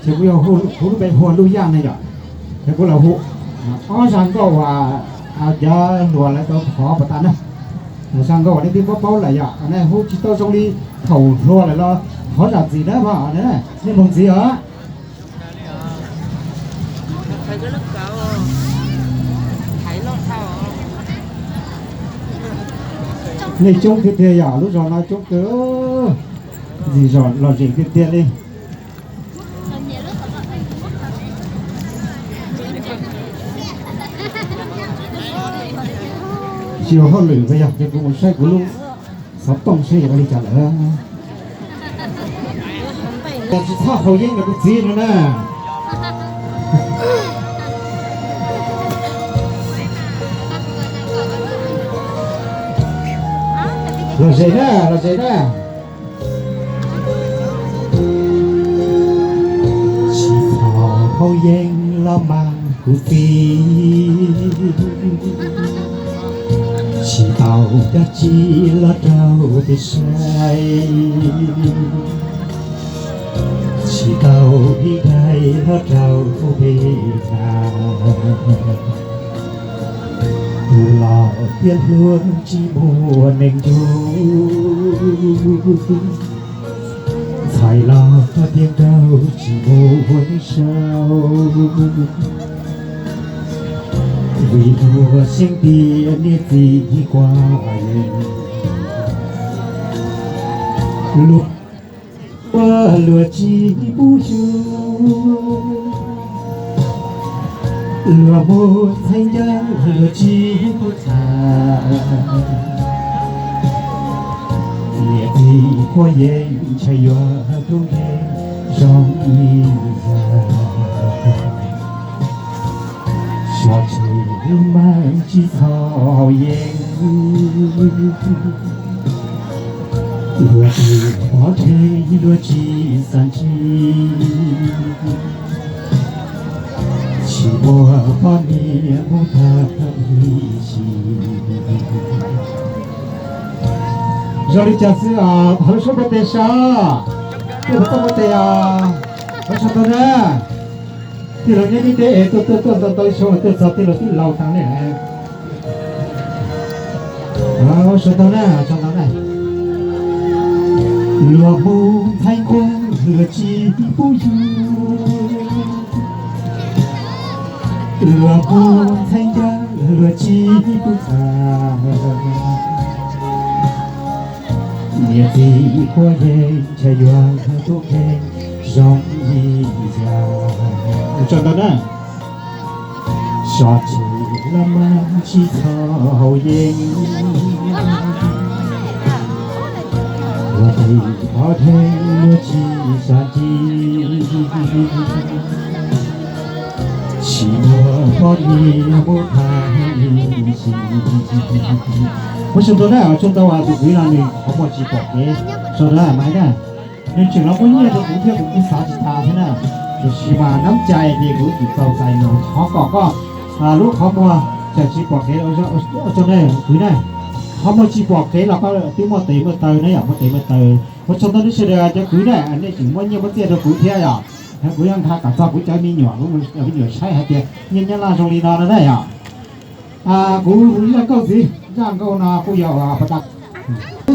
Ces kuv yog hu lub npe hu Luj Yaj ne yom. Ces kuv los hu ob zaj nkauj uas cov hluas lawv tau thov pas tas na. Zaj nkauj uas nej twb paub paub lawm yom, nej hu tsis tau zoo li thaum hluas lawm los thov zam txim na, nej mloog ntxiv os. Nej coob tiag tiag yom, lub zos no coob kawg, ntxim zos lom zem tiag tiag li. Tsis ua hauj lwm ko yog ces kuv mus saib kuv lub xov tooj seb yuav ua li cas lawm. Tsis txhob haus yeeb rau kuv txiv no na. Lom zem na, lom zem na. Tsis txhob haus yeeb los mas kuv txiv, tsis tau dab tsi los rau peb saib, tsis tau ib daim los rau peb tham. Tus laus tias hluas tsis muaj neeg ncuav, ntxhais los tuaj tiag nraug tsis muaj neeg sau. Vim luag xyeeb tias niam txiv quav yeeb, luag ua luag tsis pub xyuas, luag mus ntxhais ncaj luag tsis pub tham. Niam txiv quav yeeb ntshai yuav tub nkeeg zoo li yam. Sov tsev mas tsis txhob haus yeeb, luag twb pov tseg luag tsis xav ntsib, tsis muaj poj niam mus tag ib sim. Zoo li cas xwb os, thov lub suab npuaj tes saib, tej lub suab npuaj tes os, ua tsaug ntau na. Tij laug nyob ntiaj teb es tuaj tuaj tuaj ntau ntau xyoo tuaj txog tij laug twb laus tag li. Ua tsaug ntau na, tsaug ntau na. Luag mus ntxhais nquag luag tsis pub yug, luag mus ntxhais ncaj luag tsis pub tham. Niam txiv quav yeeb ntshai yuav tub nkeeg zoo li yam. Ua tsaug ntau na. Sov tsev los mas tsis txhob haus yeeb, luag twb pov tseg luag tsis xav ntsib, tsis muaj poj niam mus tag ib sim. Ua tsaug ntau na, ua tsaug ntau tus kwv no nws qhov muag tsis pom kev, tsaug ntau na Maiv na. Nws tseem los muab nyiaj rau kuv thiab kuv kuj xav tsis tas thiab na. Tiam sis mas nab cai ces kuv txawm tau txais nws, thov kom koj lub qhov muag tseem tsis pom kev, ua tsaug na kwv na. Qhov muag tsis pom kev los koj twb muaj tes muaj taw na yom, muaj tes muaj taw. Ua tsaug ntau nej sawv daws cov kwv na, nej tseem muab nyiaj muab txiaj rau kuv thiab yom. Kuv yeej nqa kom txog kuv cov me nyuam, kuv me nyuam saib hais tias nyiaj Nyab Laj zoo li no no na yom. Kuv ib zaj nkauj ntxiv, zaj nkauj no kuj yog pas tas